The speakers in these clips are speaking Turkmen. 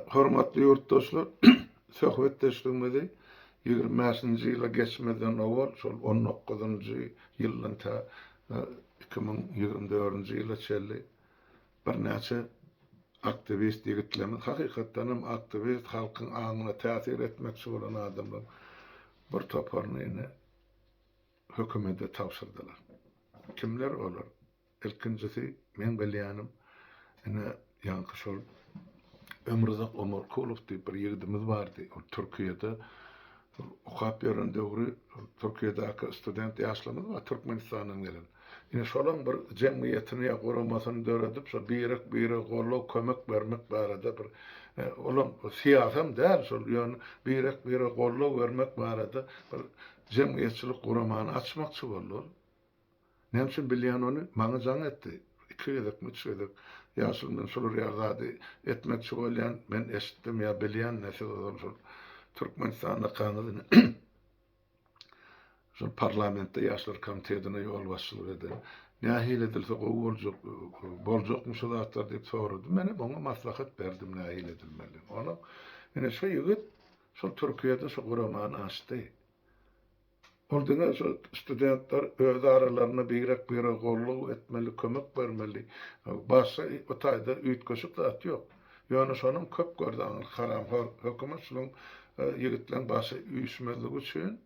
Hormatly ýurtdaşlar, söhbetdeşligimizi 25-nji ýyla geçmezden owal, şol on dokuzynjy ýyldan tä 2024-nji ýyla çenli birnäçe aktiwist ýigitlerimiz, hakykatdan hem aktiwist, halkyň aňyna täsir etmekçi bolan adamlaryň bir toparyny ine hökümete tabşyrdylar. Kimler olar? Ilkinjisi, meň bilýänim, ine, ýaňky şol Ömruzak Omarkulow diýip bir ýigidimiz bardy. Ol Türkiýede okap ýören döwri Türkiýedäki student ýaşlarymyz bar, Türkmenistandan gelen. Ine, şolaň bir jemgyýetini ýa guramasyny döredip, şol birek-birege goldaw, kömek bermek barada bir, olam syýasam däl şol, ýöne birek-birege goldaw bermek barada bir jemgyýetçilik guramany açmakçy boldy ol. Näme üçin bilýän ony, maňa jaň etdi. Iki gezekmi, üç gezek. Ýaşuly men şular ýaly zady etmekçi bolýan, men eşitdim ýa bilýän ne siz ozal şol Türkmenistandakaňyz ine şol parlamentde ýaşlar komitetine ýolbaşçylyk eden. Nähili edilse gowy boljak, boljakmy şu zatlar diýip sorady. Menem oňa maslahat berdim nähili edilmelidigini. Onuň ine şu ýigit şol Türkiýede şu guramany açdy. Ol diňe şo studentler öz aralarynda birek-birege goldaw etmeli, kömek bermeli. Başga o taýda üýtgeşik zat ýok. Ýöne şonam köp gördi aňyrky haramhor hökümet şunuň ýigitleň başy üýşmezligi üçin,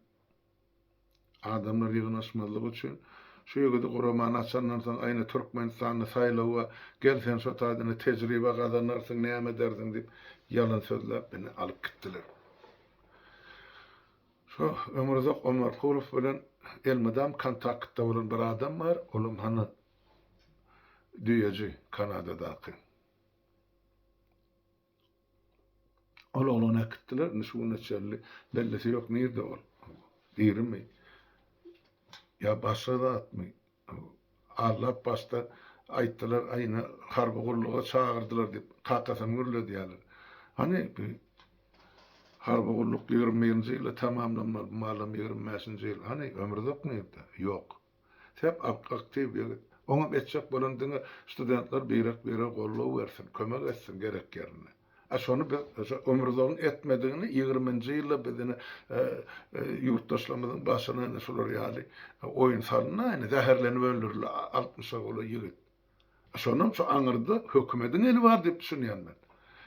adamlar ýygnaşmazlygy üçin şu ýigidi guramany açandan soň aýna Türkmenistanda saýlawa gel sen şo taýda ine tejribe gazanarsyň näme edersiň diýip ýalan sözläp ine alyp gitdiler. Şo Ömürzak Omarkulow bilen elmydam kontaktda bolan bir adam bar, olam hany düýeji Kanadadaky. Ol oglany äkitdiler, indi şu güne çenli bellisi ýok nirde ol. Dirimi? Ýa başga zatmy? Allap başda aýtdylar, aý ine harby gulluga çagyrdylar diýip, kakasyny gürledýärler. Hany bi harby gulluk 21-nji ýylda tamamlanmaly, bu malam 25-nji ýyl. Hany Ömürzak nirde? Ýok. Sep aktiw ýigit. Oňam etjek bolan diňe studentler birek-birege goldaw bersin, kömek etsin gerek ýerinde. A şony biz şo Ömürzagyň etmedigini ýigriminji ýylda biz ine ýurtdaşlarymyzyň başyna ine şular ýaly oýun salyndy ine zäherlenip öldürildi altmyşa golaý ýigit. A şonam şo aňyrda hökümediň eli bar diýip düşünýän men.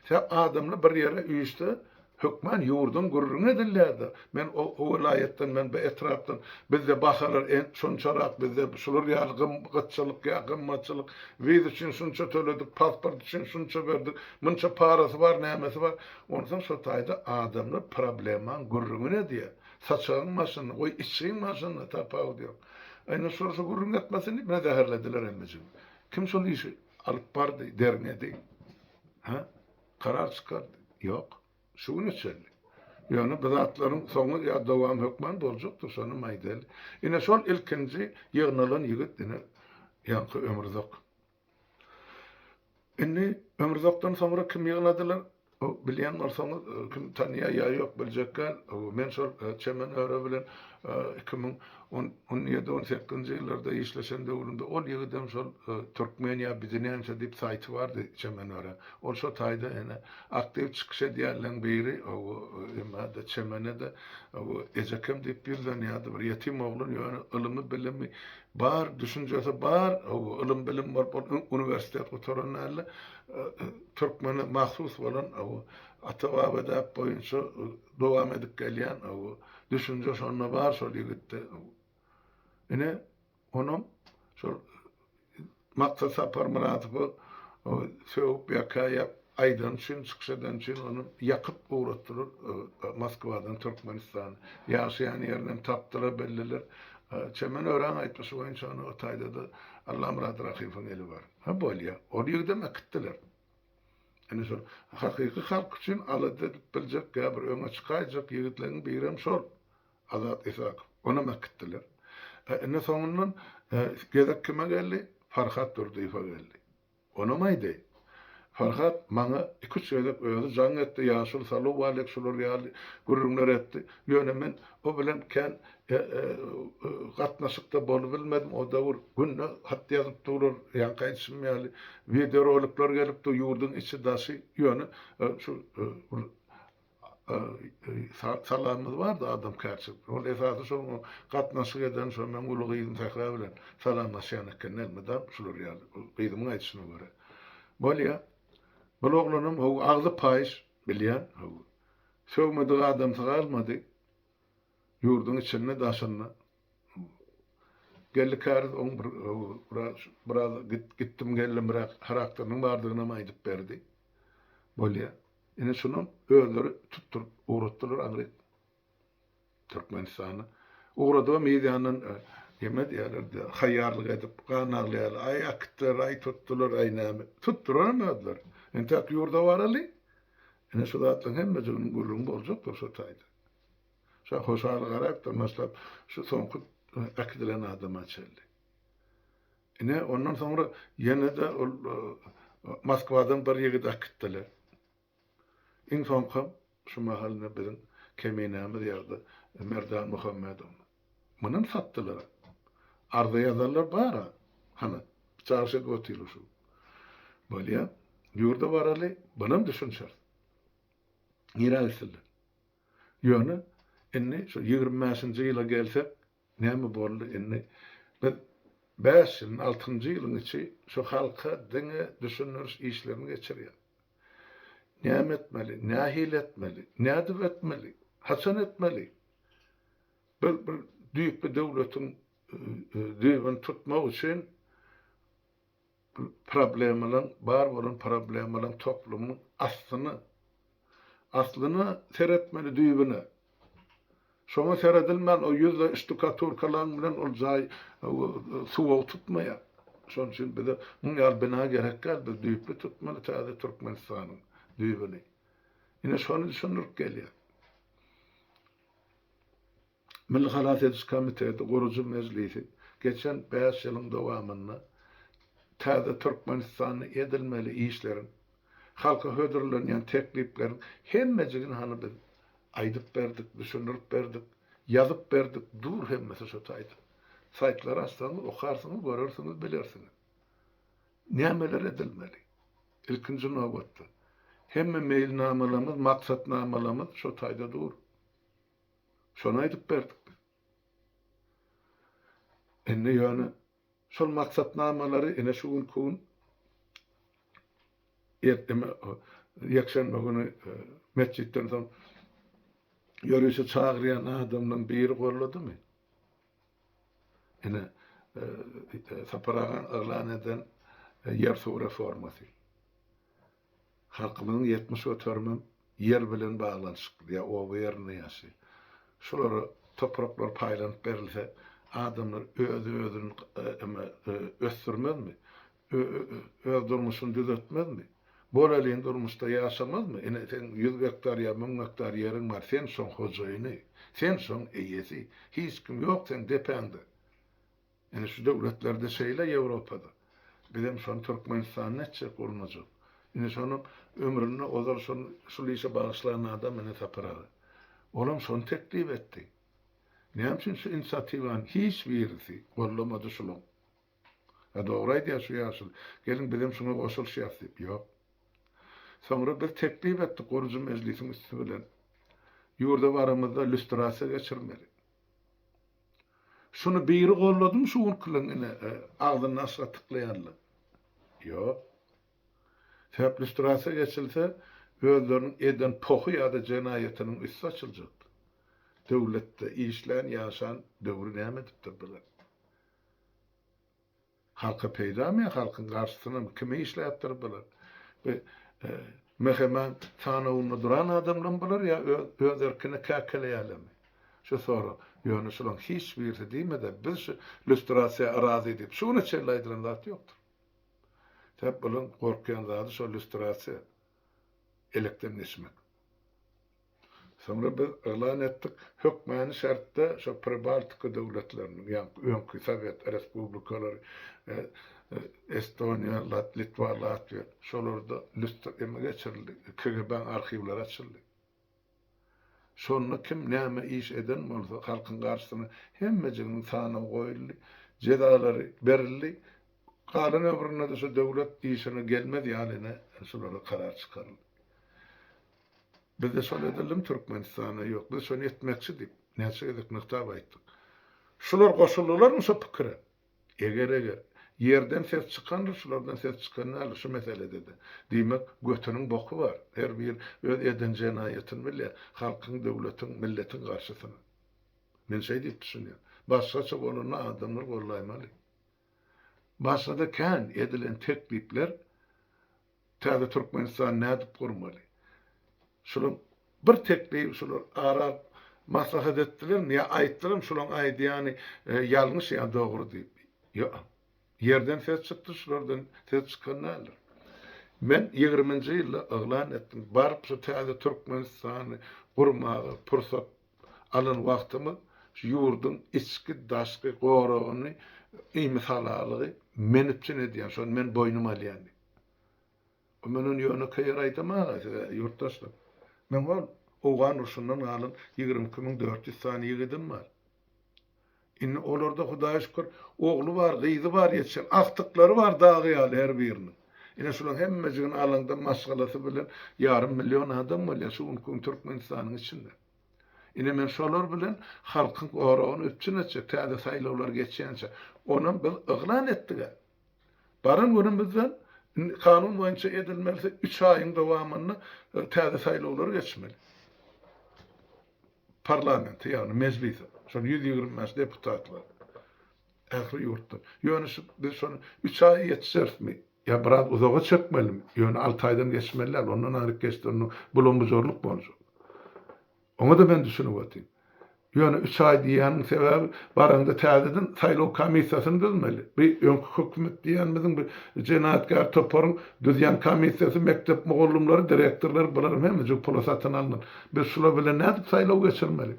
Sebäp adamlar bir ýere üýşse Hökman ýurduň gürrüňi edilýärde. Men o welaýatdan, men bu etrapdan, bizde bahalar şonçarak, bizde şular ýaly gytçylyk ýa gymmatçylyk, wiza üçin şunça töledik, pasport üçin şunça berdik, munça parasy bar, nämesi bar. Onsoň şo taýda adamlar problemaň gürrüňini edýär. Saçagyň başynda, goý içgiň başynda tapawudy ýok. Indi şol şu gürrüň etmesin diýip, meni zäherlediler hemmejigini. Kim şol işi alyp bardy, derňedi? Hä? Karar çykardy. Ýok. Şu güne çenli. Ýöne bu zatlaryň soňy ýa dowamy hökman boljakdyr, şonam aýdaly. Ine şol ilkinji ýygnalan ýigit ine ýaňky Ömürzak. Indi Ömürzakdan soňra kim ýygnadylar? O bilýän bolsaňyz, kim tanýar ýa ýok biljek däl. Men şol Çemen Öre bilen 2017, 18-nji ýyllarda işleşen döwrümde ol ýigidem şol Türkmeniýa bizi näçe diýip saýty bardy Çemen Öre. Ol şo taýda ene aktiw çykyş edýänleň biri, emma-da Çemene-de ejekem diýip ýüzlenýärdi bir ýetim oglan ýöne ylymy bilimi bar, düşünjesi bar, ylym bilim bolup ol uniwersitet gutaran däldi. Türkmene mahsus bolan ata-baba däp boýunça dowam edip gelýän düşünje şonda bar şol ýigitde. Ine, onam şol Maksat Saparmyradowy sögüp ýa käýäp aýdany üçin, çykyş edeni üçin ony ýakyp ugratdylar Moskwadan Türkmenistana. Ýaşaýan ýerinem tapdylar, bildiler. Çemen Öräň aýtmyşy boýunça ony o taýda-da Allamyrat Rahymowyň eli bar. Ha bolýa. Ol ýigidem äkitdiler. Ine şol hakyky halk üçin alada edip biljek ýa bir öňe çykaýjak ýigitleň birem şol. Azat Isakow. Onam äkitdiler. Indi soňundan gezek kime geldi? Farhat Durdyýewe geldi. Onam aýdaýyn. Farhat maňa iküç gezek özi jaň etdi, ýaşuly salowwalek şular ýaly gürrüňler etdi. Ýöne men o bilen kän gatnaşykda bolubilmedim. O döwür günde hat ýazyp durar, ýaňky aýdyşym ýaly wideorolikler gelip dur, ýurduň içi-daşy. Ýöne şu bir salamymyz bardy adamkärçilik. Ol esasy şol gatnaşyk eden şo meň uly gyzym Sähra bilen salamlaşýan eken elmydam şular ýaly gyzymyň aýdyşyna görä. Bolýa. Bul oglanam how agzy paýyş bilýän how. Sögmedik adamsy galmady. Ýurduň içinde daşynda. Geldi Käriz oň bir biraz gitdim geldim harakteriniň bardygynam aýdyp berdi. Bolýa. Ine şunam özleri tutduryp ugratdylar aňryk Türkmenistana. Ugradybam yz ýandan neme diýerlerdi, haýýarlyk edip, gan aglaýarlar. Aý äkitdiler, aý tutdular, aý näme. Tutduranam özleri. Entäk ýurda baraly. Ine şu zatlaryň hemmejiginiň gürrüňi boljakdyr şo taýda. Şo Hoşaly Garaýewden başlap şu soňky äkidilen adama çenli. Ine, ondan soňra ýene-de ol Moskwadan bir ýigit äkitdiler. Iň soňkam şu mahal ine biziň keminämiz ýa-da Merdan Muhammedow. Munam satdylar. Arza ýazanlar bar-a. Hany, çagyryş edip otyrlar şu. Bolýa, ýurda baraly, bunam düşünişeris. Nirä gitsinler? Ýöne indi şu 25-nji ýyla gelsek, Näme boldy indi? Biz bäş ýylyň, altynjy ýylyň içi şu halka diňe düşündiriş işlerini geçirýäs. Näme etmeli, nähili etmeli, nädip etmeli, haçan etmeli? Biz bir düýpli döwletiň düýbüni tutmak üçin problemalaryň, bar bolan problemalaryň toplumynyň aslyna, aslyna seretmeli düýbüne. Şoňa seredilmän o ýüzde ştukaturkalaň bilen ol jaý suwag tutmaýar. Şonuň üçin bize muň ýaly bina gerek däl, biz düýpli tutmaly täze Türkmenistanyň düýbüni. Ine şony düşündirip gelýär. Milli halas ediş komiteti, gurujy mejlisi geçen bäş ýylyň dowamynda täze Türkmenistanda edilmeli işleriň, halka hödürlenýän teklipleriň hemmejigini hany biz aýdyp berdik, düşündirip berdik, ýazyp berdik, dur hemmesi şo taýda. Saýtlary açsaňyz okarsyňyz, görersiňiz, bilersiňiz. Nämeler edilmeli? Ilkinji nobatda, hemme meýilnamalarymyz, maksatnamalarymyz şo taýda dur. Şony aýdyp berdik biz. Indi ýöne şol maksatnamalary ine şu günki gün erteme ýekşenbe güni e, metjitden soň ýörişe çagyrýan adamlaryň biri golladymy? Ine e, e, Sapar agaň yglan eden ýer-suw reformasy. Halkymyzyň 70 göterimem ýer bilen baglanyşykly ýa oba ýerinde ýaşaýar. Şulara topraklar paýlanyp berilse, adamlar öz-özüni ösdürmezmi? Öz durmuşyny düzetmezmi? Bolelin durmuşda ýaşamazmy? Ine, seň ýüz gektar ýa müň gektar ýeriň bar, sen şoň hojaýyny, sen şoň eýesi. Hiç kim ýok seň depäňde. Ine şu döwletlerde şeýle Ýewropada. Bizem şony Türkmenistanda etjek bolmajak. Ine şonam ömründe ozal şony şul işe bagyşlan adam ine Sapar aga. Olam şony teklip etdi. Näme üçin şu inisiatiwany hiç birisi gollamady şulaň. Ha dogry aýdýar şu ýaşuly. Geliň bizem şuňa goşulyşýas diýip. Ýok. Soňra biz teklip etdik gurujy mejlisiň üsti bilen. Ýurda baramyzda lýustrasiýa geçirmeli. Şuny biri golladymy şu günkileň ine agzyny aşga tyklaýanlar? Ýok. Sebäp lýustrasiýa geçilse özleriniň eden pohy ýa-da jenaýatynyň üsti açyljak. Döwletde işlän, ýaşan döwri näme edipdir bular? Halka peýdamy ýa halkyň garşysynamy kime işläpdir bular? Bu MHM-iň sanawynda duran adamlarmy bular ýa öz erkine käkeleýärlermi? Şu sorag. Ýöne şularyň hiç birisi diýmedi biz şu lýustrasiýa razy diýip. Şu güne çenli aýdylan zat ýokdur. Sebäp bularyň gorkýan zady şol lýustrasiýa elekden geçmek. Soňra biz yglan etdik, hökmany şertde şo Pribaltika döwletleriniň, ýagny öňki sowet respublikalary. Estoniýa, Litwa, Latwiýa şolarda lüstr eme geçirildi, KGB-niň arhiwleri açyldy. Şonda kim näme iş eden bolsa halkyň garşysyna hemmejiginiň sanawy goýuldy, jezalary berildi. Galan ömründe-de şu döwlet işine gelmez ýaly ine şulara karar çykaryldy. Bizde şol edildimi Türkmenistanda ýok. Biz şony etmekçi diýip näçe gezek nygtap aýtdyk. Şular goşuldylarmy şo pikire? Eger-eger, ýerden ses çykandyr, şulardan ses çykan däldir şu meselede-de. Diýmek, götüniň boky bar. Her bir öz eden jenaýatyny bilýär. Halkyň, döwletiň, milletiň garşysyna. Men şeý diýip düşünýän. Başgaça bolanda adamlar gollaýmaly. Başga-da kän edilen teklipler Täze Türkmenistany nädip gurmaly? Şulaň bir teklibi şular ara maslahat etdilermi ýa aýtdylarmy şulaň aýdýany ýalňyş ýa dogry diýip. Ýok. Ýerden ses çykdy şulardan ses çykan däldir. Men ýigriminji ýylda yglan etdim. Baryp şu täze Türkmenistany gurmaga pursat alan wagtymyz şu ýurduň içki daşky goragyny imisalalygy men üpjün edýän şony men boýnuma alýan diýip. Men ony ýönekeý ýer aýdamag-a size, ýurtdaşlar. Meň hol Owgan urşundan galan 22 400 sany ýigidim bar. Indi olarda Hudaýa şükür, ogly bar, gyzy bar ýetişen, agtyklary bar dagy ýaly her biriniň. Ine şularyň hemmejigini alaňda maşgalasy bilen ýarym million adam bolýar şu günki gün Türkmenistanyň içinde. Ine men şolar bilen halkyň goragyny üpjün etjek täze saýlawlar geçýänçä. Onam biz yglan etdik-ä. Baran günümizden indi kanun boýunça edilmelisi üç aýyň dowamynda täze saýlawlar geçmeli. Parlamente, ýagny mejlise. Şol 125 deputatlar. Ähli ýurtdan. Ýöne şu biz şony üç aý ýetişerismi? Ýa biraz uzaga çekmelimi? Ýöne alty aýdan geçmeli däl. Ondan aňryk geçse onda bulam-bujarlyk boljak. Oňa-da men düşünip otyryn. Ýöne üç aý diýýäniň sebäbi baraňda täzeden saýlaw komissiýasyny düzmeli. Bi öňki hökümet diýýänimiziň bi jenaýatkär toparyň düzýän komissiýasy mekdep mugallymlary, direktorlary bularyň hemmejigi pula satyn alnan. Biz şular bilen nädip saýlaw geçirmeli?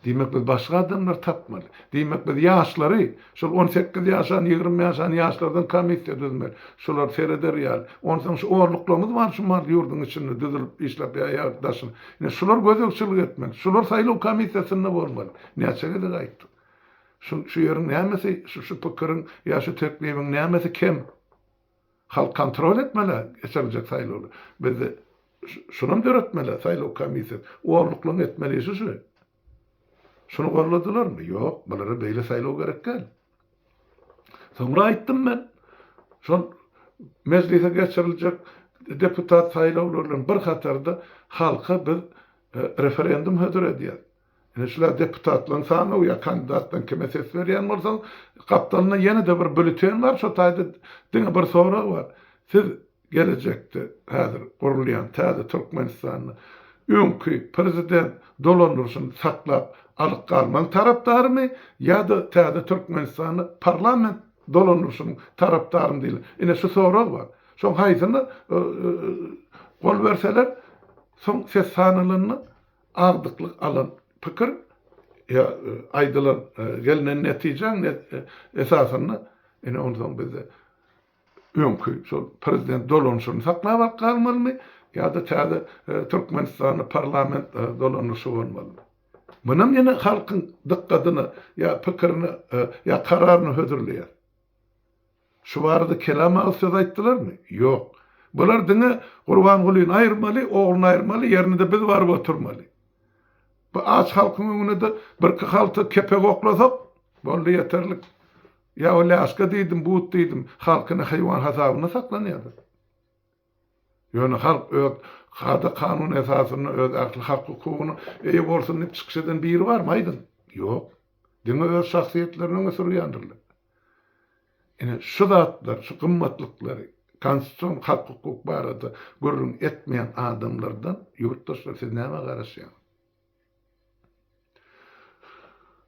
Diýmek biz başga adamlar tapmaly. Diýmek biz ýaşlary, şol 18 ýaşan, 20 ýaşan ýaşlardan komissiýa düzmeli. Şular sereder ýaly. Onsoň şu onluklarymyz bar şu mal ýurduň içinde düzülip işläp ýa ýa daşyna. Ine şular gözegçilik etmeli. Şular saýlaw komissiýasynda bolmaly. Näçe gezek aýtdyk. Şu şu ýeriň nämesi, şu şu pikiriň ýa şu teklibiň nämesi kem? Halk kontrol etmeli geçiriljek saýlawlary. Bizde şunam döretmeli saýlaw komissiýasy. Onluklaryň etmeli işi şu. Şuny golladylarmy? Ýok, bulara beýle saýlaw gerek däl. Soňra aýtdym men, şol mejlise geçiriljek deputat saýlawlary bilen bir hatarda halka biz referendum hödür edýäris. Ine şular deputatlaryň sanawy ýa kandidatlaryň kime ses berýän bolsaň, gapdalynda ýene-de bir býulleten bar, şo taýda diňe bir sorag bar. Siz gelejekde häzir gurulýan täze Türkmenistanda öňki prezident dolandyryşyny saklap alyp galmagyň tarapdarymy ýa-da täze Türkmenistanda parlament dolandyryşynyň tarapdarymy diýlen. Ine şu sorag bar. Şoň haýsyna gol berseler, soň ses sanalanda agdyklyk alan pikir ýa aýdylan gelnen netijäň esasynda ine onsoň bizde öňki şol prezident dolanyşygyny saklap alyp galmalymy ýa-da täze Türkmenistanda parlament dolanyşy bolmalymy? Munam ýene halkyň dykgadyna ýa pikirine ýa kararyna hödürleýär. Şu barada kelam agyz söz aýtdylarmy? Ýok. Bular diňe Gurbangulyny aýyrmaly, ogluny aýyrmaly, ýerine-de biz baryp oturmaly. Bu aç halkyň öňüne-de birki halta kepek oklasak, boldy ýeterlik. Ýa o läşka diýdim, but diýdim, halkyny haýwan hasabynda saklanýarlar. Ýöne halk öz kada-kanun esasynda öz ähli hak-hukugyna eýe bolsun diýip çykyş eden biri barmy, aýdyň? Ýok. Diňe öz şahsyýetlerini öňe sürýändirler. Ine, şu zatlar, şu gymmatlyklary, konstitusion hak-hukuk barada gürrüň etmeýän adamlardan, ýurtdaşlar, siz nämä garaşýaňyz?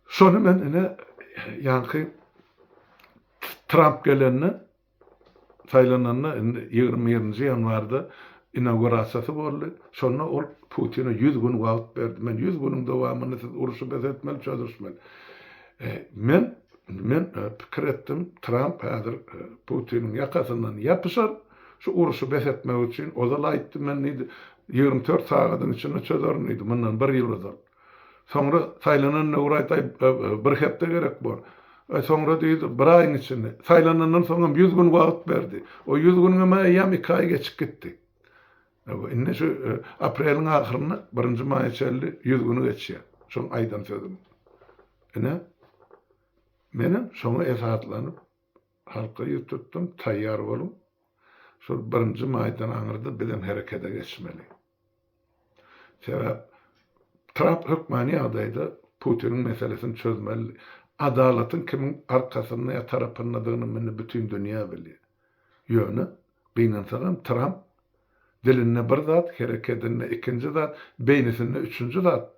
Şony men ine, ýaňky Tramp gelende, saýlananda, indi 21-nji ýanwarda inaugurasiýasy boldy. Şonda ol Putine 100 gün wagt berdi. Men 100 günüň dowamynda siz urşy bes etmeli, çözüşmeli. Men. Indi men pikir etdim, Tramp häzir Putiniň ýakasyndan ýapyşar, şu urşy bes etmek üçin, ozal aýtdy, men diýdi, 24 sagadyň içinde çözerin diýdi, mundan bir ýyl ozal. Soňra saýlanan döwür aýtdy, bir hepde gerek bor. Soňra diýdi, bir aýyň içinde. Saýlanandan soňam 100 gün wagt berdi. O 100 günüňem eýýäm iki aý geçip gitdi. Indi şu apreliň ahyrynda birinji maýa çenli 100 güni geçýär. Şoň aýdan sözüm. Ine, menem şoňa esaslanyp halka ýüz tutdum, taýýar boluň. Şol birinji maýdan aňyrda bizem herekete geçmeli. Sebäp Tramp hökmany ýagdaýda Putiniň meselesini çözmeli. Adalatyň kimiň arkasynda ýa tarapyndadygyny indi bütin dünýä bilýär. Ýöne, gynansagam Tramp dilinde bir zat, herekedinde ikinji zat, beýnisinde üçünji zat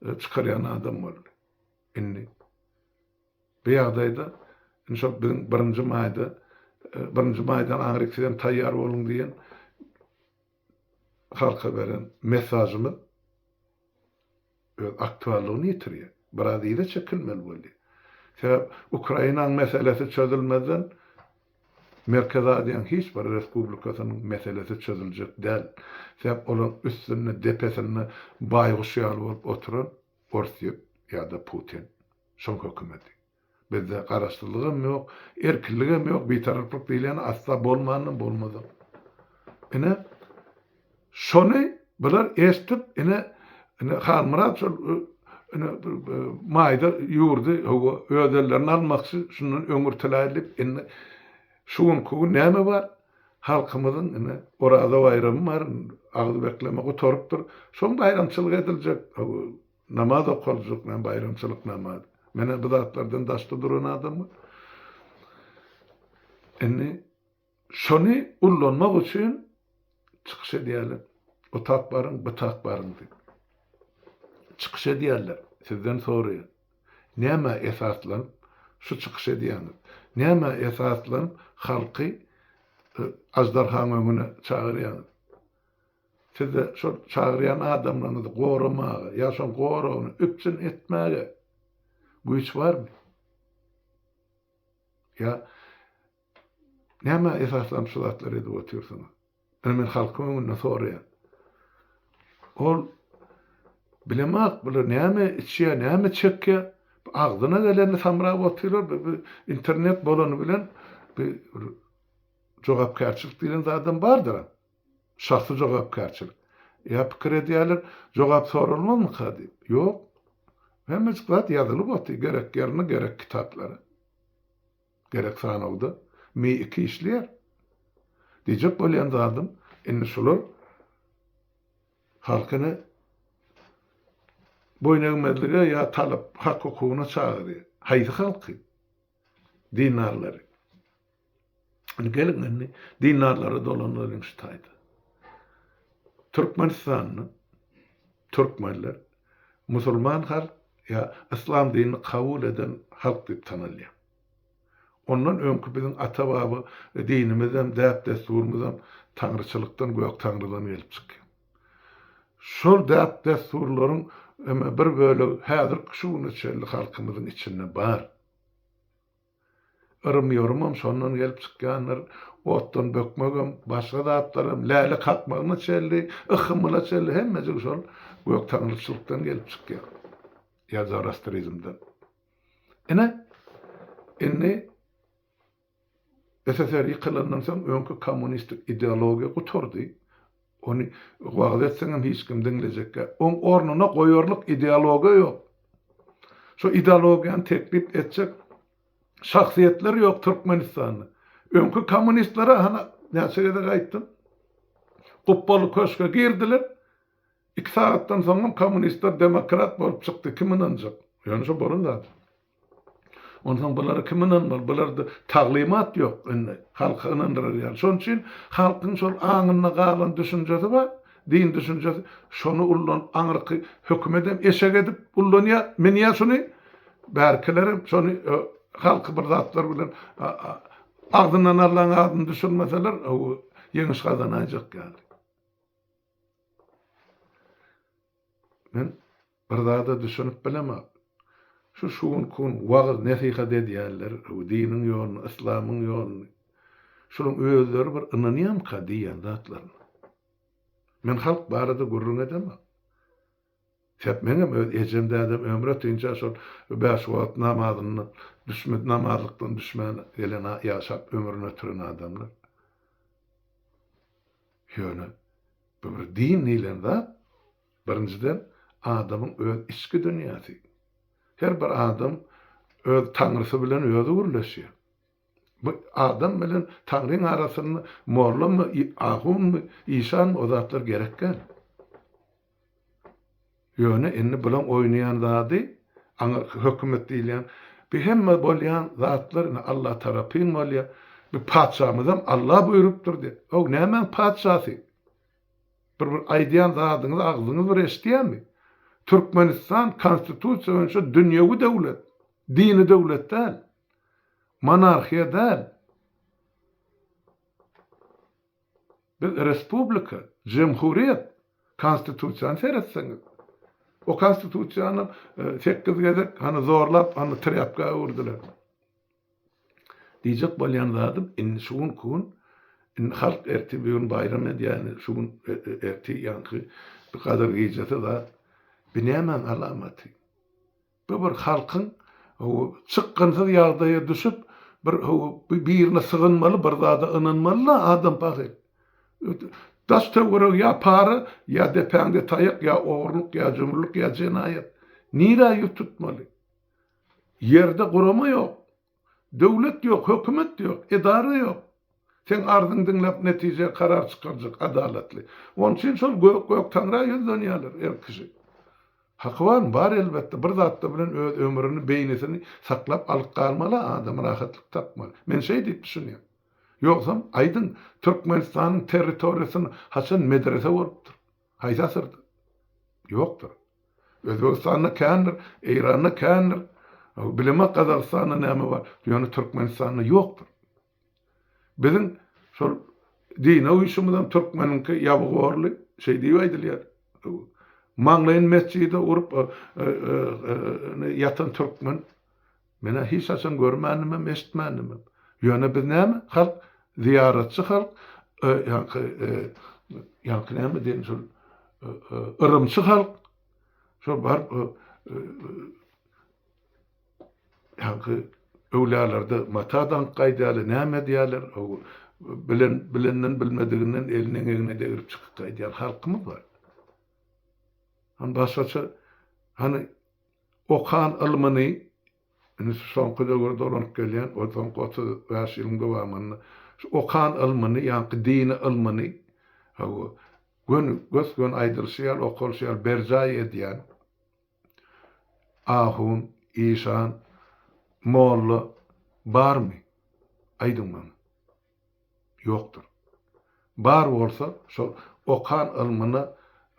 çykarýan adam boldy. Indi bu ýagdaýda indi şol biziň birinji maýda birinji maýdan aňryk sizem taýýar boluň diýen halka beren mesajymyz öz aktuallygyny ýitirýär. Biraz yza çekilmeli bolýar. Sebäp Ukrainanyň meselesi çözülmezden Merkezi Aziýanyň hiç bir respublikasynyň meselesi çözüljek däl. Sebäp olaryň üstünde, depesinde baýguş ýaly bolup oturan Orsýet ýa-da Putin. Şoň hökümeti. Bizde garaşsyzlygam ýok, erkinligem ýok, bitaraplyk diýilýän asla bolmanam bolmazam. Ine, şony bular eşidip, ine, ine Halmyrat şol ine maýda ýurdy hawa öz ellerine almakçy, şundan öňürtiläýli diýip, indi şu günki gün näme bar? Halkymyzyň ine Oraza baýramy bar, agyz bekleme gutarypdyr. Şoň baýramçylyk ediljek, hawa Namaz okaljak men baýramçylyk namazy. Menä bu zatlardan daşda duran adamman. Indi şony ullanmak üçin çykyş edýärler. O tak baryň, bu tak baryň diýip. Çykyş edýärler. Sizden soraýan. Nämä esaslanyp şu çykyş edýäňiz? Nämä esaslanyp halky aždarhaň öňüne çagyrýaňyz? Sizde şol çagyrýan adamlaryňyzy goramaga ýa şoň goragyny üpjün etmäge güýç barmy? Ýa nämä esaslanyp şu zatlary edip otyrsyňyz? Ine men halkyň öňünde soraýan. Ol bilemok bular näme içýär, näme çekýär? Agzyna gelenini samrap otyrlar. Bu internet bolany bilen bir jogapkärçilik diýlen zadam bardyr. Şahsy jogapkärçilik. Ýa pikir edýärler, jogap soralmazmyka diýip. Ýok. Hemmejik zat ýazylyp otyr, gerek ýerine, gerek kitaplara. Gerek sanawda. Mi iki işleýär. Diýjek bolýan zadym, indi şular halkyny boýun egmezlige ýa talap, hak-hukugyna çagyrýar. Haýsy halky? Dindarlary. Indi geliň indi dindarlara dolanalyň şu taýda. Türkmenistanda türkmenler musulman halk ýa yslam dinini kabul eden halk diýip tanalýar. Ondan öňki biziň ata-baba dinimizem, däp-dessurymyzam taňryçylykdan, gök taňrydan gelip çykýar. Şol däp-dessurlaryň bir bölegi häzirki şu güne çenli halkymyzyň içinde bar. Yrym-ýorumam şondan gelip çykýandyr. Otdan bökmegem, başga zatlaram, läle kakmagyna çenli, yhymyla çenli hemmejigi şol göktaňryçylykdan gelip çykýar. Ýa zoroastrizmden. Ine, indi SSR ýykylandan soň öňki kommunistik ideologiýa gutardy. Ony wagyz etseňem hiç kim diňlejek däl. Oň ornuna goýarlyk ideologiýa ýok. Şo ideologiýany teklip etjek şahsyýetler ýok Türkmenistanda. Öňki kommunistlere hany näçe gezek aýtdym. Gupbaly köşge girdiler. Iki sagatdan soňam kommunistler demokrat bolup çykdy. Kim ynanjak? Ýöne şo bolan zat. Onsoň bulara kim ynanmaly? Bularda taglymat ýok indi halky ynandyrar ýaly. Şonuň üçin halkyň şol aňynda galan düşünjesi bar, din düşünjesi. Şony ullanyp aňyrky hökümedem eşek edip ullanýar, münýär şuny. Bärkilerem şony halky bir zatlar bilen agzyndan Allaň adyny düşürmeseler, ýeňiş gazanaýjak ýaly. Men bir zada düşünip bilemok. Şu şu günki gün wagyz-nesihat edýänler, diniň ýoluny, yslamyň ýoluny, şolaryň özleri bir ynanýarmyka diýýän zatlaryna. Men halk barada gürrüň edemok. Sebäp meňem öz ejem dädem ömri ötinçä şol bäş wagt namazyndan düşme namazlykdan düşmän gelen ýaşap ömrüni ötüren adamlar. Ýöne bu bir din diýlen zat birinjiden adamyň öz içki dünýäsi. Her bir adam öz taňrysy bilen özi gürleşýär. Bu adam bilen Taňryň arasynda mollamy, ahunmy, işanmy o zatlar gerek däl. Ýöne indi bulaň oýnaýan zady aňyrky hökümet diýilýän bu hemme bolýan zatlar indi Alla tarapyn bolýar. Bu patyşamyzam Alla buýrupdyr diýýär. How nämäň patyşasy? Bir bir aýdýan zadyňyzy agzyňyz bir eşidýärmi? Türkmenistan konstitusiýa boýunça dünýewi döwlet, dini döwlet däl. Monarhiýa däl. Biz respublika, jemhuriýet, konstitusiýany seretseňiz. O konstitusiýanam sekiz gezek hany zorlap hany trýapka öwürdiler. Diýjek bolýan zadym indi şu günki gün indi halk ertir bir gün baýram edýär indi şu gün ertir ýaňky bir gadyr gijesi zat. Bu nämäň alamaty? Bu bir halkyň çykgynsyz ýagdaýa düşüp, bir birine sygynmaly, bir zada ynanmaly-da adam pahyr. Daş-töweregi ýa para, ýa depäňde taýak, ýa ogurlyk, ýa jümrülik, ýa jenaýat. Nirä ýüz tutmaly? Ýerde gurama ýok. Döwlet ýok, hökümet ýok, edara ýok. Seň arzyňy diňläp netije, karar çykarjak adalatly. Onuň üçin şol gök gök taňra ýüzlenýärler her kişi. Haky barmy? Bar elbetde. Bir zatda bilen öz ömrüni, beýnisini saklap alyp galmaly adam, rahatlyk tapmaly. Men şeý diýip düşünýän. Ýogsam aýdyň, Türkmenistanyň territoriýasynda haçan medrese bolupdyr? Haýsy asyrda? Ýokdur. Özbegistanda kändir, Eýranda kändir. Bilemok Gazagystanda näme bar, ýöne Türkmenistanda ýokdur. Biziň şol dine uýşumyzam türkmeniňki ýabygorly, şeý diýip aýdylýar. Maňlaýyny metjide urup ýatan türkmen men-ä hiç haçan görmändimem, eşitmändimem. Ýöne biz näme halk? Zyýaratçy halk, ýaňky ýaňky näme diýen şol yrymçy halk. Şol baryp ýaňky öwlälerde mata daňyp gaýdýarlar, näme edýärler, bilen bilenden bilmediginden elini eňegine degrip çykyp gaýdýan halkymyz bar. Hany başgaça hany okan ylmyny indi şu soňky döwür dolanyp gelýän o soňky 35 ýylyň dowamynda şu okan ylmyny ýaňky dini ylmyny hawa göni gös-göni aýdylyşy ýaly okalyşy ýaly berjaý edýän Ahun, işan, molla barmy? Aýdyň maňa. Ýokdur. Bar bolsa, şol okan ylmyna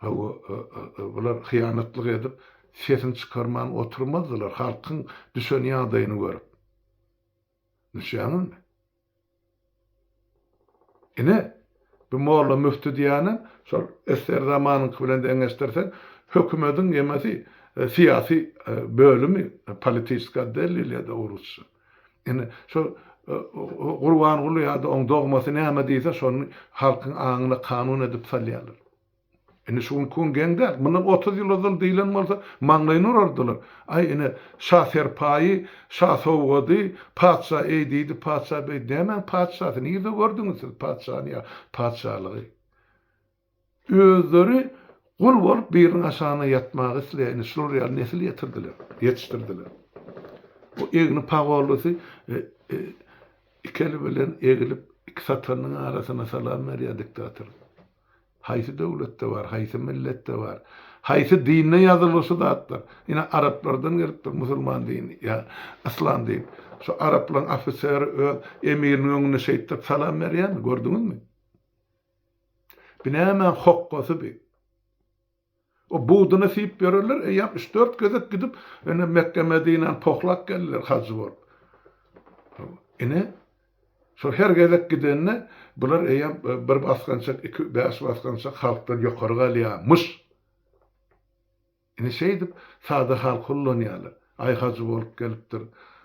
bular hyýanatlyk edip, sesini çykarman oturmazdylar, halkyň düşen ýagdaýyny görüp. Düşýäňizmi? Ine, bu molla müfti diýýänem şol SSR zamanyňky bilen deňeşdirseň, hökümediň ýemesi syýasy bölümi, politiçeskiý otdel diýilýär-de orusça. Ine, şol Gurbanguly ýa-da oň dogmasy näme diýse, şony halkyň aňyna kanun edip salýarlar. Indi şu günki gün geň däl. Mundan 30 ýyl ozal diýlen bolsa, maňlaýyny urardylar. Aý, ine, şa serpaýy, şa sowgady, patyşa eý diýdi, patyşa beý. Nämäň patyşasy? Nirde gördüňiz siz patyşany ýa patyşalygy? Özleri gul bolup biriniň aşagynda ýatmagy isleýär. Indi şular ýaly nesil ýetirdiler, ýetişdirdiler. Bu egni pagonlysy e, e, iki eli bilen egilip, iki satanyň arasyna salam berýär diktator. Haýsy döwletde bar, haýsy milletde bar? Haýsy dinde ýazylgy şu zatlar? Ine araplardan gelipdir musulman dini ýa yslam dini. Şu araplaryň ofiseri öz emiriniň öňünde şeýtdirip salam berýärmi? Gördüňizmi? Bi nämäň hokgasy bi? O buduny siýip ýörerler, eýýäm üç-dört gezek gidip, ine Mekge-Medinäni pohlap geldiler hajy bolup. Ine, şol her gezek gidende bular eýýäm bir basgançak, iki, bäş basgançak halkdan ýokary galýarmyş. Ine şeýdip sada halky ullanýarlar. Aý hajy bolup gelipdir.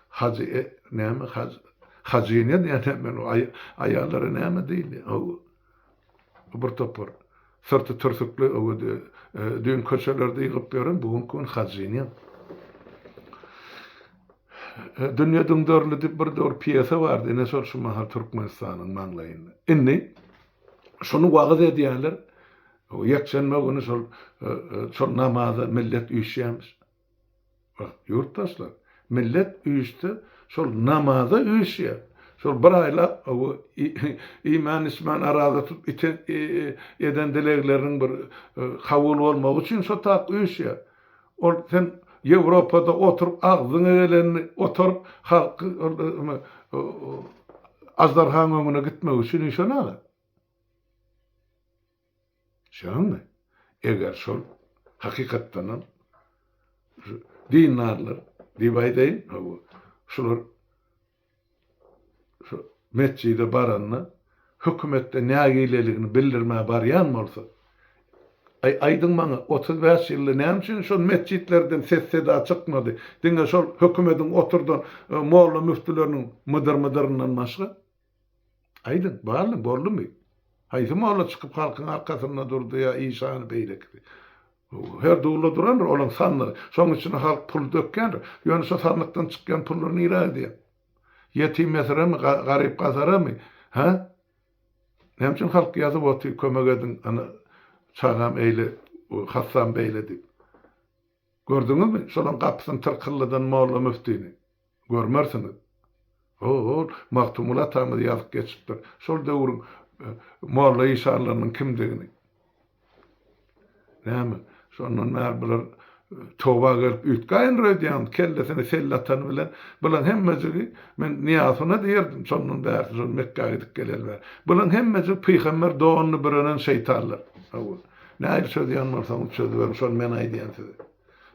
Hajy e, näme haj hajyny edýän men o aýallara näme diýilýär? Hawa. Bir topar syrty türsükli öwedi düýn köçelerde ýygyp ýören bu günki gün hajyny. Dünýe düňderildi diýip bir döwür pýesa bardy, ine şol şu mahal Türkmenistanyň maňlaýynda. Indi şuny wagyz edýärler. Ýekşenbe güni şol şol namaza millet üýşýärmiş. Bak, ýurtdaşlar, millet üýşse, şol namaza üýşýär. Şol bir aýlap iýmän-içmän araza tutup iten eden dilegleriniň bir kabul bolmagy üçin şo tak üýşýär. Ol sen Ýewropada oturyp agzyňa gelenini otaryp halky aždarhaň öňüne gitmek üçin üýşenok-a. Şeýdäňmi? Eger şol hakykatdanam şu dindarlar diýip aýdaýyn, hawa, şular şu metjide baranda hökümetde nägileligini bildirmä barýan bolsa, aý, aýdyň maňa, 35 ýylda näme üçin şol metjitlerden ses-seda çykmady, diňe şol hökümediň oturdan molla-müftüleriniň mydyr-mydyryndan başga? Aýdyň, barmy, boldumy? Haýsy molla çykyp halkyň arkasynda durdy ýa işany beýlekisi? Her dulda durandyr olaň sandygy. Şoň içine halk pul dökýändir. Ýöne şo sandykdan çykýan pullar nirä gidýär? Ýetim-ýesiremi, garyp-gasaramy? Hä? Näme üçin halk ýazyp otyr kömek ediň, ana çagam eýle, hassam beýle diýip. Gördüňizmi şolaň gapysyny tyrkylladan molla-müftini? Görmersiňiz. Ho-ol, Magtymguly atamyz ýazyp geçipdir, şol döwrüň molla-işanlarynyň kimdigini. Näme, şondan bäri bular toba gelip üýtgäýendir öýdýäňmi, kellesine selle atan bilen bulaň hemmejigi, men Nyýazowyna diýerdim şondan bärsi, şol Mekgä gidip geleli bäri, bulaň hemmejigi pygamber donuny bürenen şeýtanlar. Hawa. Nähili çözýän bolsaňyz çözüberiň, şony men aýdýan size.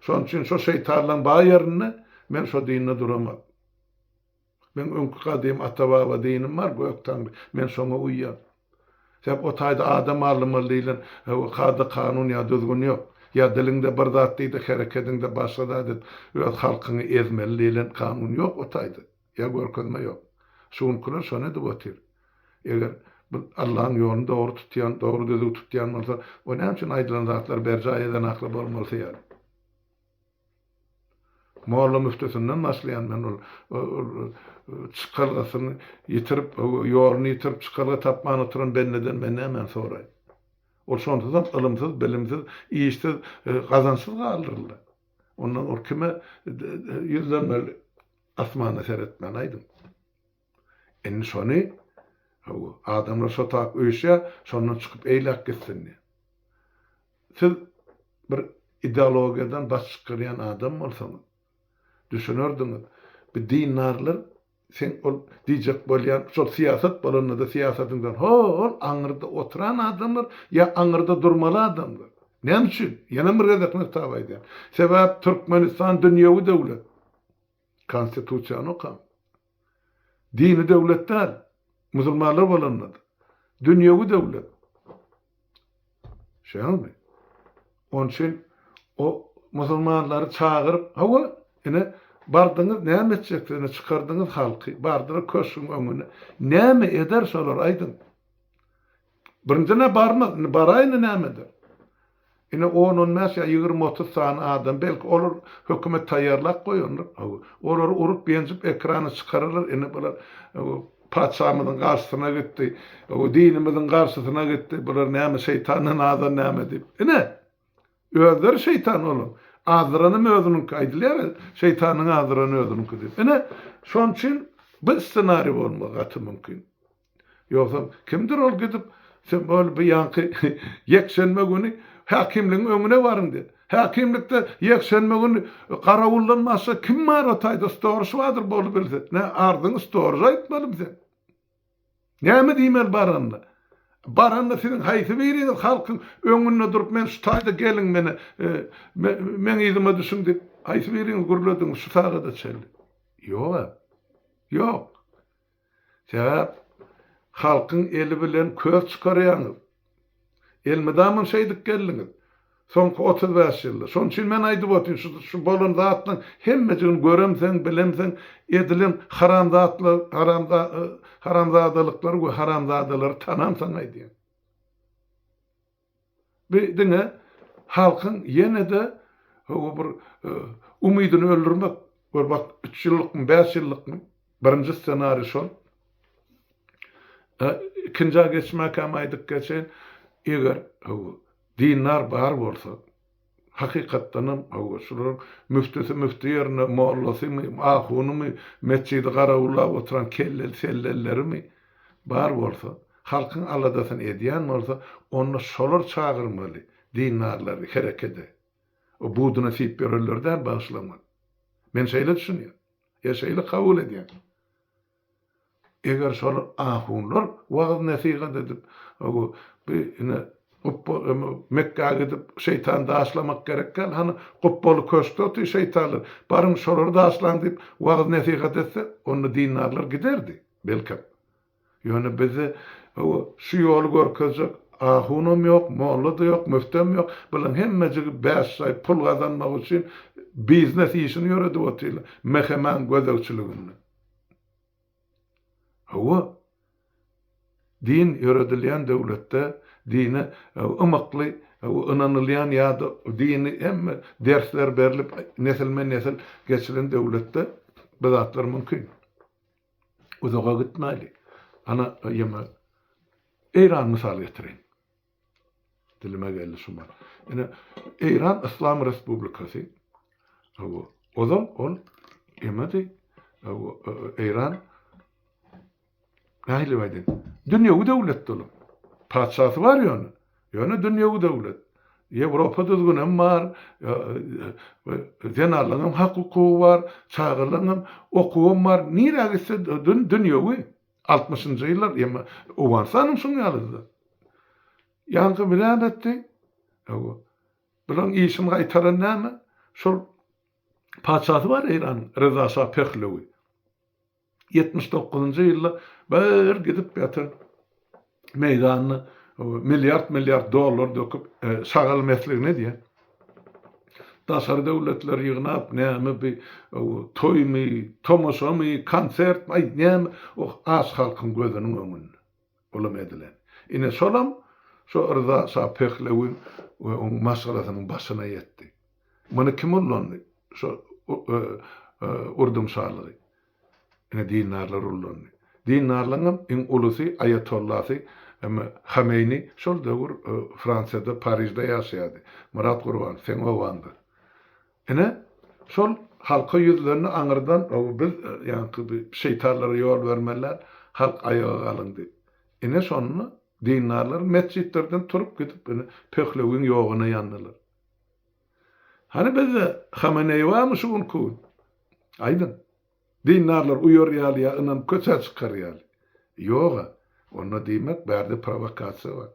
Şonuň üçin şo şeýtanlaň bar ýerinde men şo dinde duramok. Meň öňki gadym ata-baba dinim bar, Gök Taňry, men şoňa uýýan. Sebäp o taýda adam alynmaly diýlen kada-kanun ýa düzgün ýok. Ýa diliňde bir zat diý-de, herekediňde başga zat edip, öz halkyňy ezmeli diýlen kanun ýok o taýda. Ýa görkezme ýok. Şu günkiler şony edip otyr. Eger bu Allaň ýoluny dogry tutýan, dogry düzüw tutýan bolsa, o näme üçin aýdylan zatlary berjaý eden akly bolmalysy ýaly. Molla müftüsinden başlaýan men ol ol çykalgasyny ýitirip, ýoluny ýitirip çykalga tapman oturan bendeden men nämäni soraýyn. Ol şonsuzam ylymsyz, bilimsiz, işsiz, gazançsyz galdyryldy. Ondan ol kime ýüzlenmeli? Asmana seretmän aýdyň. Indi şony, hawa, adamlar şo tap üýşýär, şondan çykyp eýläk gitsin diýýär. Siz bir ideologiýadan baş çykarýan adam bolsaňyz, düşünerdiňiz, bu dindarlar seň ol diýjek bolýan şol syýasat bolanda-da syýasatyňdan ho-ol aňyrda oturan adamlar ýa aňyrda durmaly adamlar. Näme üçin? Ýene bir gezek nygtap aýdýan. Sebäp Türkmenistan dünýewi döwlet. Konstitusiýany okaň. Dini döwlet däl. Musulmanlar bolanda-da. Dünýewi döwlet. Şeýlemi? Onuň üçin o musulmanlary çagyryp, hawa, ine, bardyňyz, näme etjeksiňiz, ine, çykardyňyz halky, bardylar köşgüň öňüne. Näme eder şolar, aýdyň? Birinjiden-ä barmaz, indi baraýyn-da näme eder? Ine, on-on bäş ýa 20-30 sany adam, belki, olar hökümet taýýarlap goýandyr, hawa, olary urup-ýenjip ekrana çykararlar, ine, bular patyşamyzyň garşysyna gitdi, hawa, dinimiziň garşysyna gitdi, bular näme, şeýtandan azan näme diýip. Ine, özleri şeýtan olaň. Azdyranam özüniňki, aýdylýar-a, şeýtanyň azdyrany özüniňki diýip. Ine, şonuň üçin bu ssenariý bolmagy gaty mümkin. Ýogsam kimdir ol gidip, sen bol bu ýaňky ýekşenbe güni häkimligiň öňüne baryň diýip. Häkimlikde ýekşenbe güni garawuldan başga kim bar o taýda storž bardyr bolubilse. Nä arzyňy storža aýtmalymy sen? Näme diýmeli baranda? Baranda siziň haýsy biriňiz halkyň öňünde durup men şu taýda geliň meni meň yzyma düşüň diýip haýsy biriňiz gürlediňiz şu sagada çenli? Ýog-a. Ýok. Sebäp halkyň eli bilen köz çykarýaňyz. Elmydamam şeýdip geldiňiz. Soňky 35 ýylda. Şonuň üçin men aýdyp otyryn, şu şu bolan zatlaryň hemmejigini göremseň, bilemseň, edilen haram zatlar, haram haramzadalyklary we haramzadalary tanamsaň aýdýan. Bu diňe halkyň ýene-de bir umydyny öldürmek. Gör bak, üç ýyllykmy, bäş ýyllykmy? Birinji ssenariý şol. Ikinjä geçmäkäm aýdyp geçeýin, eger dindar bar bolsa, hakykatdanam şularyň müftüsi müfti ýerine mollasymy, ahunymy, metjidi garawullap oturan kelleli-sellelilerimi bar bolsa, halkyň aladasyny edýän bolsa, onda şolar çagyrmaly dindarlary herekede. O buduna siýip ýörenleri däl, bagyşlamaly. Men şeýle düşünýän. Ýa şeýle kabul edýän. Eger şol ahunlar wagyz-nesihat edip, bu ine gupba Mekgä gidip şeýtany daşlamak gerek däl, hany gupbaly köşkde otyr şeýtanlar, baryň şolary daşlaň diýip wagyz-nesihat etse, onda dindarlar giderdi, belkem. Ýöne bizde şu ýoly görkezjek ahunam ýok, molla-da ýok, müftem ýok. Bularyň hemmejigi bäş şaý pul gazanmak üçin biznes işini ýöredip otyrlar, MHM-niň gözegçiliginde. Hawa, din ýöredilýän döwletde dine ymykly ynanylýan ýa-da dini hemme dersler berlip nesilme-nesil geçilen döwletde bu zatlar mümkin. Uzaga gitmäli. Ana, ýeme Eýran mysal getireýin. Dilime geldi şu mal. Ine, Eýran Yslam Respublikasy. Hawa, ozal ol emedi. Hawa, Eýran nähili aýdaýyn? Dünýewi döwletdi ol. Patyşasy bar ýöne. Ýöne dünýewi döwlet. Ýewropa düzgünem bar, zenanlaryň hem hak-hukugy bar, çagalaryň hem okuwam bar. Nirä gitse dünýewi. Altmyşynjy ýyllar ýa Owganystanyň şuň ýalydy. Ýaňky bilen etdi. Hawa. Bularyň işini gaýtaran näme? Şol patyşasy bar Eýranyň, Reza şa Pehlewi. 79-njy ýylda bir gidip ýatan meýdanda milliard-milliard dollar döküp, e, şagal mesligini edýär. Daşary döwletler ýygnap, näme bi toýmy, tomaşamy, konsertmi, aý näme, o aç halkyň gözüniň öňünde. Olam edilen. Ine şolam şo Rza şa Pehlewiň we oň maşgalasynyň başyna ýetdi. Muny kim ullandy? Şo Urdun şalygy. Ine dindarlar ullandy. Dindarlaryňam iň ulusy aýatollasy Hameýni şol döwür Fransiýada Parižde ýaşaýardy. Myrat Gurbanow seň obaňda. Ine şol halka ýüzlendi aňyrdan biz ýaňky bi şeýtanlara ýol bermeli däl, halk aýaga galyň diýip. Ine şonda dindarlar metjitlerden turup gidip ine Pehlewiň ýoguna ýandylar. Hany bizde Hameneýi barmy şu günki gün? Aýdyň. Dindarlar uýar ýaly ýa ynanyp köçä çykar ýaly. Ýog-a. Onda diýmek bärde prowokasiýa bar.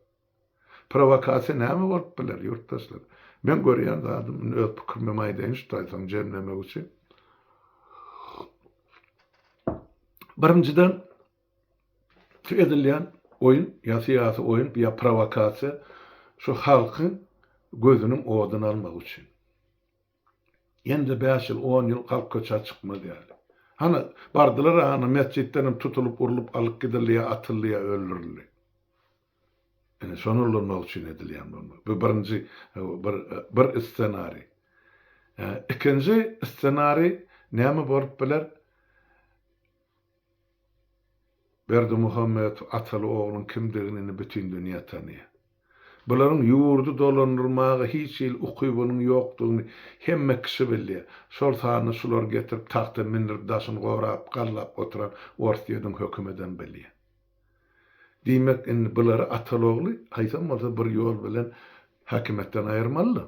Prowokasiýa näme bolup biler, ýurtdaşlar? Men görýän zadym, indi öz pikirimem aýdaýyn şu taýdan jemlemek üçin. Birinjiden, şu edilýän oýun ýa syýasy oýun ýa prowokasiýa şu halkyň gözüniň oduny almak üçin. Ýene-de bäş ýyl, on ýyl halk köçä çykmaz ýaly. Hany, bardylar-a, hany, metjitdenem tutulyp, urlup alyp gidildi ýa atyldy ýa öldürildi. Ine, şony ulanmak üçin edilýän bolmaly. Bu birinji, bir, bir ssenariý. Ikinji ssenariý näme bolup biler? Berdimuhamedow ataly ogluň kimdigini indi bütin dünýä tanaýar. Bularyň ýurdy dolandyrmaga hiç hili ukybynyň ýokdugyny hemme kişi bilýär. Şol sanda şulary getirip tagta mindirip daşyny gorap gallap oturan Orsýediň hökümedem bilýär. Diýmek indi bulary ataly ogly haýsam bolsa bir ýol bilen häkimiýetden aýyrmalyda.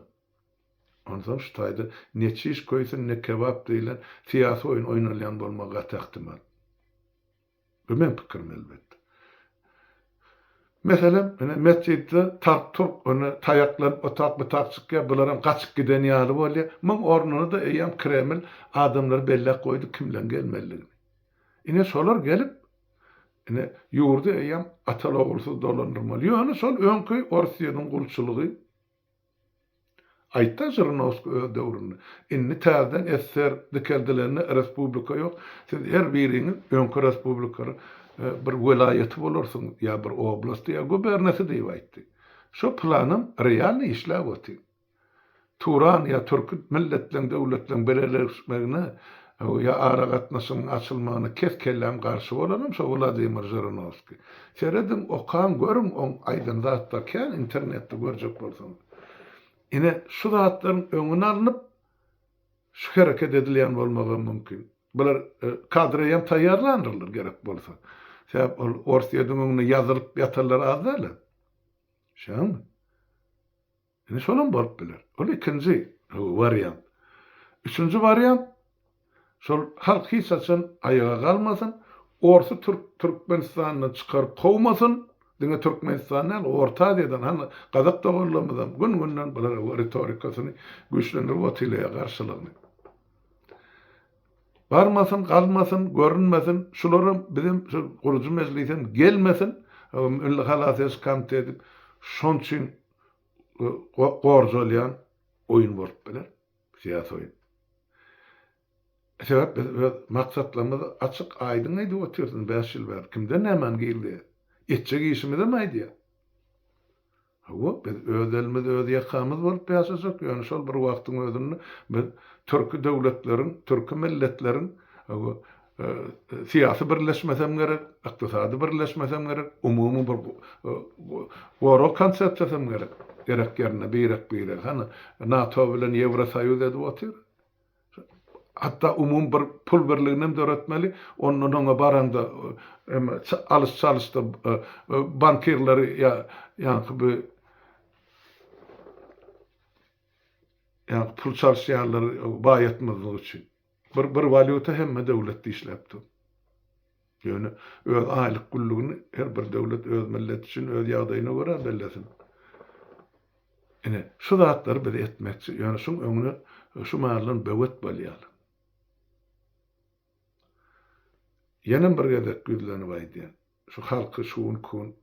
Onsoň şu taýda ne çiş köýsün, ne kebap diýlen syýasy oýun oýnalýan bolmagy gaty ähtimal. Bu meň pikirim elbetde. Meselem, ine metjitde tark-turk ine taýaklanyp otak bu tak çykýar, bularam gaçyp giden ýaly bolýar. Muň ornuna-da eýýäm Kreml adamlary belläp goýdy kimleň gelmelidigini. Ine şolar gelip, ine ýurdy eýýäm ataly-ogulsyz dolandyrmaly. Ýöne şol öňki Orsýetiň gulçulygy. Aýtda Žirinowskiý öz döwründe. Indi täzeden SSR dikeldilende respublika ýok. Siz her biriňiz öňki respublikalaryň bir welaýaty bolarsyňyz ýa bir oblasty ýa gubernasy diýip aýtdy. Şo planam realny işläp otyr. Turan ýa türki milletleň döwletleň birleşmegine ýa aragatnaşygyň açylmagyna kes kelläm garşy bolanam şo Wladimir Žirinowskiý. Serediň okaň görüň oň aýdan zatlary kän internetde görjek bolsaňyz. Ine şu zatlaryň öňüni alnyp şu hereket edilýän bolmagam mümkin. Bular kadreýem taýýarlandyrlar gerek bolsa. Sebäp ol Orsýediň öňünde ýazylyp ýatanlar az däl-ä. Şeňmi? Ine şolam bolup biler. Ol ikinji wariant. Üçünji wariant şol halk hiç haçan aýaga galmasyn, orsy türk Türkmenistandan çykaryp kowmasyn, diňe Türkmenistan däl, Orta Aziýadan hany gazak doganlarymyzam gün-günden bular ritorikasyny güýçlendirip otyrlar garşylygyny. Barmasyn, galmasyn, görünmesin, şularam bizem şu gurujy mejlisem gelmesin, Milli halas ediş komiteti şoň üçin gorjalýan oýun bolup biler, syýasy oýun. Sebäp biz öz maksatlarymyzy açyk aýdyň aýdyp otyrys indi 5 ýyl bäri. Kimden nämäni gizleýäs? Etjek işimizem aýdýas. Hawa, biz öz elimiz, öz ýakamyz bolup ýaşajak, ýöne şol bir wagtyň özünde biz türki döwletleriň, türki milletleriň hawa, syýasy birleşmesem gerek, ykdysady birleşmesem gerek, umumy bir gorag konsepsiýasam gerek. Gerek ýerinde birek-biregi, hany, NATO bilen Ýewrosoýuz edip otyr. Hatda umumy bir pul birligini hem döretmeli. Ondan oňa baraňda alyş-çalyşda bankirleri ýa ýaňky bu ýaňky pul çalyşýanlary baýatmazlyk üçin. Bir bir walýuta hemme döwletde işläp dur. Ýöne öz aýlyk günlügini her bir döwlet öz milleti üçin öz ýagdaýyna görä bellesin. Ine, şu zatlary biz etmekçi, ýöne şuň öňüne şu maldan böwet bolýarlar. Ýenem bir gezek ýüzlenip aýdýan, şu halky şu günki gün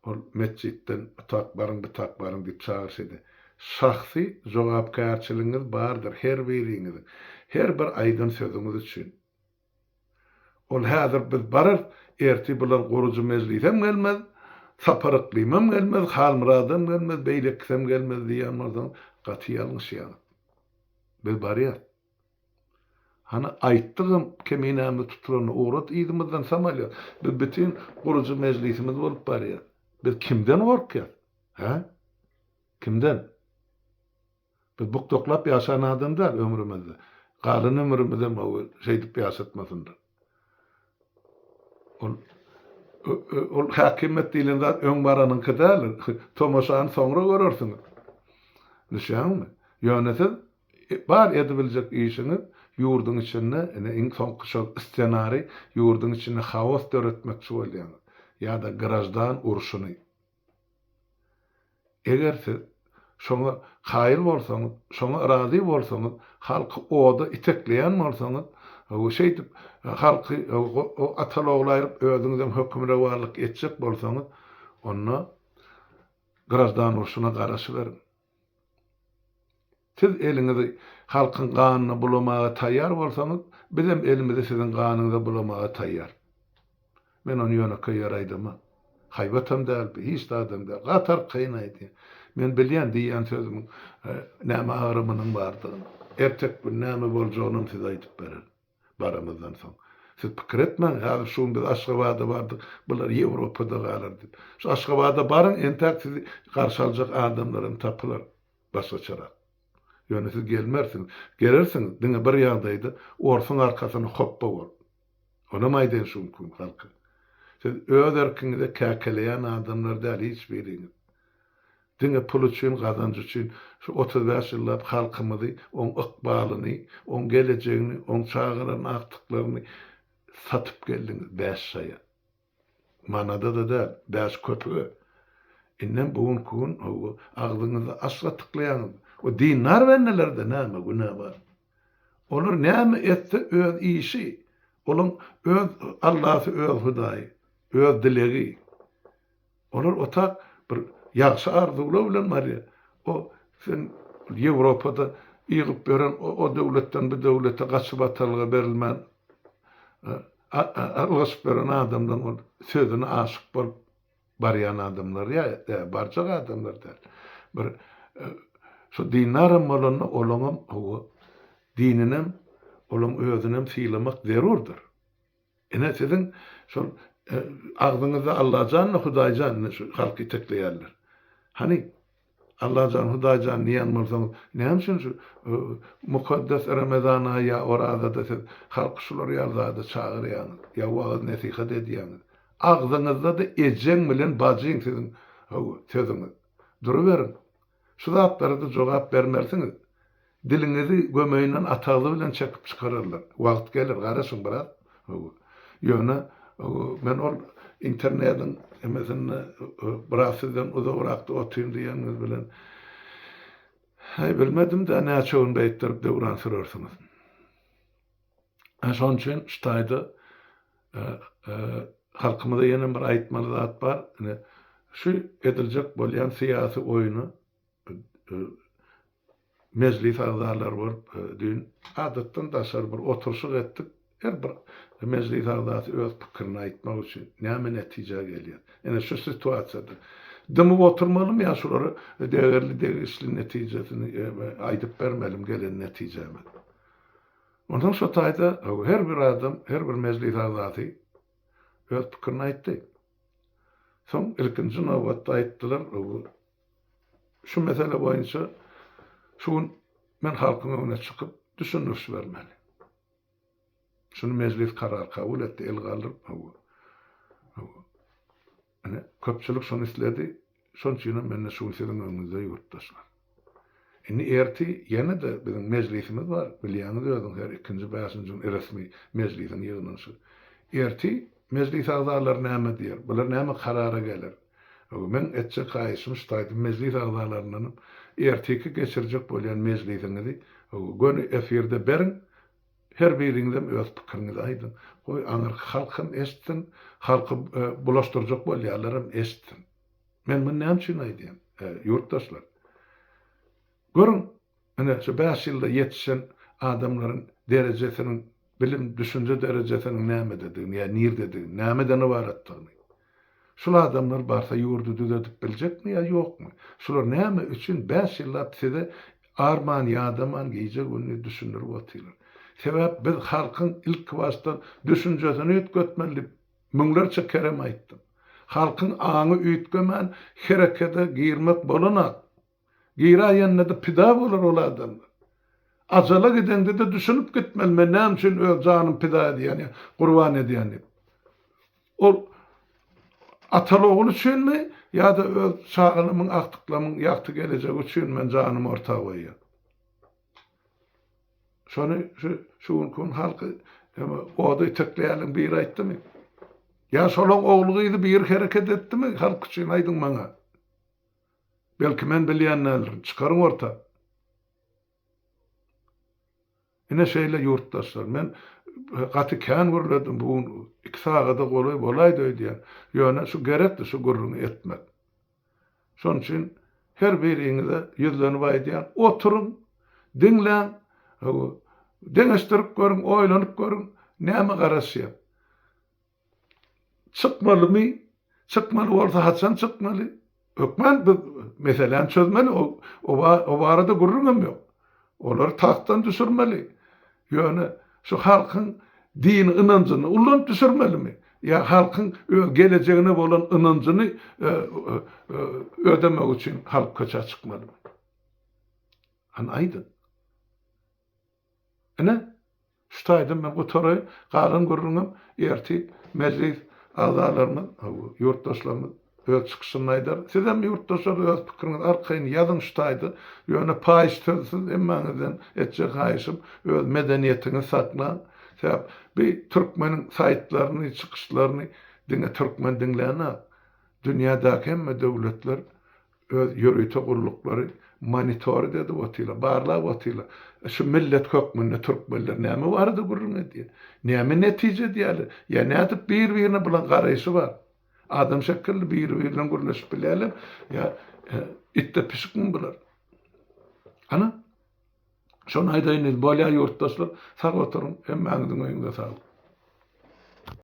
ol metjitden otak baryň, butak baryň diýip çagyryş edýär. Şahsy jogapkärçiligiňiz bardyr her biriňiziň, her bir aýdan sözüňiz üçin. Ol häzir biz bararys, ertir bular gurujy mejlisem gelmez, Sapar Yklymam gelmez, Halmyradam gelmez, beýlekisem gelmez diýýän bolsaňyz, gaty ýalňyşýaňyz. Biz barýas. Hany aýtdygam keminämiz tutulanda ugrat yzymyzdan samolýot. Biz bütin gurujy mejlisimiz bolup barýas. Biz kimden gorkýas? Hä? Kimden? Biz bukdaklap ýaşan adam däl ömrümizde. Galan ömrümizem şeýdip ýaşatmasynlar. Ol ol häkimiýet diýlen zat öň baranyňky däl. Tomaşany soňra görersiňiz. Düşýäňmi? Ýöne siz bar edibiljek işiňiz ýurduň içinde ine iň soňky şol ssenariý ýurduň içinde haos döretmekçi bolýaňyz. Ýa-da graždan urşuny. Eger siz şoňa kaýyl bolsaňyz, şoňa razy bolsaňyz, halky oda itekleýän bolsaňyz, şeýdip halky ataly-ogly aýryp özüňizem hökümrowanlyk etjek bolsaňyz, onda graždan urşuna garaşyberiň. Siz eliňizi halkyň ganyna bulamaga taýýar bolsaňyz, bizem elimizi siziň ganyňyza bulamaga taýýar. Men ony ýönekeý ýere aýdamok. Haýbatam däl bu, hiç zadam däl. Gaty arkaýyn aýdýan. Men bilýän diýýän sözümiň näme agramynyň bardygyny. Ertek gün näme boljagynam size aýdyp bererin. Baramyzdan soň. Siz pikir etmäň, häzir şu gün biz Aşgabada bardyk, bular Ýewropada galar diýip. Şu Aşgabada baryň, entäk sizi garşy aljak adamlar hem tapylar başgaçarak. Ýöne siz gelmersiňiz. Gelersiňiz, diňe bir ýagdaýda, orsuň arkasyna hopba bolup. Onam aýdaýyn şu günki gün halka. Siz öz erkiňize käkeleýän adamlar däl hiç biriňiz. Diňe pul üçin, gazanç üçin şu 35 ýyllap halkymyzy, oň ykbalyny, oň gelejegini, oň çagalaryny, agtyklaryny satyp geldiňiz bäş şaýa. Manada-da däl, bäş köpüge. Indem bu günki gün hawa, agzyňyzy aç gatyklaýaňyz. O dindar bendelerde näme günä bar? Olar näme etse öz işi. Olaň öz Allasy, öz Hudaýy, öz dilegi. Olar otak bir ýagşy arzuwlar bilen barýar. O sen. Ýewropada ýygyp ýören o döwletden bu döwlete gaçyp atalga berilmän ylgaşyp ýören adamlaryň ol sözüne aşyk bolup barýan adamlar ýa barjak adamlar däl. Bir şu dindaram bolanda olaňam hawa dininem olaň özünem sylamak zerurdyr. Ine siziň şol agzyňyzda Allajan-da Hudaýjan ine şu halky itekleýärler. Hany Allajan Hudaýjan diýýän bolsaňyz näme üçin şu mukaddes Remezan aýy ýa Orazada siz halky şular ýaly zada çagyrýaňyz ýa wagyz-nesihat edýäňiz. Agzyňyzda-da ejeň bilen bajyň siziň sözüňiz. Duruberiň. Şu zatlara-da jogap bermelisiňiz. Diliňizi gömeýinden atagzy bilen çekip çykararlar. Wagt geler, garaşyň biraz. Ýöne men ol internediň emesinde biraz sizden uzagrakda otyryn diýeniňiz bilen, häý, bilmedim-dä, näçe gün beýtdirip döwran sürersiňiz. Şonuň üçin şu taýda halkymyza ýene bir aýtmaly zat bar. Ine, şu ediljek bolýan syýasy oýuna mejlis agzalary bolup düýn adatdan daşary bir oturyşyk etdik. Her bir mejlis agzasy öz pikirini aýtmak üçin näme netijä gelýär. Ine şu situasiýada dymyp oturmalymy ýa şulara degerli degişli netijesini aýdyp bermelimi gelen netijämizi. Onsoň şo taýda her bir adam, her bir mejlis agzasy öz pikirini aýtdy. Soň ilkinji nobatda aýtdylar, şu mesele boýunça şu gün men halkyň öňüne çykyp düşündiriş bermeli. Şuny mejlis karar kabul etdi, el galdyryp, hawa. Hawa. Ine, köpçülik şony isledi. Şonuň üçinem men-de şu gün siziň öňüňizde ýurtdaşlar. Indi ertir ýene-de biziň mejlisimiz bar. Bilýäňiz özüňiz her ikinji, bäşinji gün resmi mejlisiň ýygnanyşy. Ertir mejlis agzalary näme diýer? Bular näme karara geler? Meň etjek haýyşym şu taýda mejlis agzalaryndanam ertirki geçirjek bolýan mejlisiňizi göni efirde beriň. Her biriňizem öz pikiriňizi aýdyň. Goý aňyrky halk hem eşitsin, halky bulaşdyrjak bolýanlaram eşitsin. Men muny näme üçin aýdýan, ýurtdaşlar? Görüň, ine şu bäş ýylda ýetişen adamlaryň derejesiniň, bilim, düşünje derejesiniň nämededigini ýa nirdedigini, nämeden ybaratdygyny. Şul adamlar barsa ýurdy düzedip biljekmi ýa ýokmy? Şular näme üçin bäş ýyllap size arman ýadaman gije gündiz düşündirip otyrlar. Sebäp biz halkyň ilkibaşdan düşünjesini üýtgetmeli diýip müňlerçe kerem aýtdym. Halkyň aňy üýtgemän herekede girmek bolanak. Giräýende-de pida bolar ol adamlar. Ajala gideňde-de düşünip gitmeli, men näme üçin öz janymy pida edýän ýa gurban edýän diýip. Ol ataly-ogul üçinmi ýa-da öz çagalarymyň, agtyklarymyň ýagty gelejegi üçin men janymy orta goýýan. Şony şu şu günki gün halky oda itekleýänleriň biri aýtdymy? Ýa şolaň ogly-gyzy biri hereket etdimi halk üçin aýdyň maňa. Belki men bilýän däldirin. Çykaryň orta. Ine şeýle ýurtdaşlar. Men gaty kän gürledim bu gün. 2 sagada golaý bolaýdy öýdýän. Ýöne şu gerekdi şu gürrüňi etmek. Şonuň üçin her biriňize ýüzlenip aýdýan, oturyň, diňläň, deňeşdirip görüň, oýlanyp görüň, näme garaşýar. Çykmalymy? Çykmaly bolsa haçan çykmaly? Hökman biz meseläni çözmeli, o, o barada gürrüňem ýok. Olary tagtdan düşürmeli. Ýöne şu halkyň dini ynanjyny ulanyp düşürmelimi? Ýa halkyň öz gelejegine bolan ynanjyny e, e, e, ödemek üçin halk köçä çykmalymy? Hany aýdyň. Ine, şu taýdan men gutaraýyn. Galan gürrüňem ertir mejlis agzalarymyz, ýurtdaşlarymyz öz çykyşynda aýdar. Sizem ýurtdaşlar öz pikiriňizi arkaýyn ýazyň şu taýda. Ýöne paýyş sözsüz hemmäňizden etjek haýyşym öz medeniýetiňizi saklaň. Sebäp bi türkmeniň saýtlaryny, çykyşlaryny diňe türkmen diňlänok. Dünýädäki hemme döwletler öz ýörite gulluklary monitorit edip otyrlar, barlap otyrlar. Şu millet hökmünde türkmenler näme barada gürrüň edýär? Näme netije edýärler? Ýa nädip bir-birine bulan garaýşy bar? Adam şekilli biri-biri bilen gürleşip bilýärler, ýa itde pişikmi bular? Ana, şony aýdaýyn diýdim. Bolýar ýurtdaşlar, sag oturyň, hemmäňiziň öýüňize saglyk.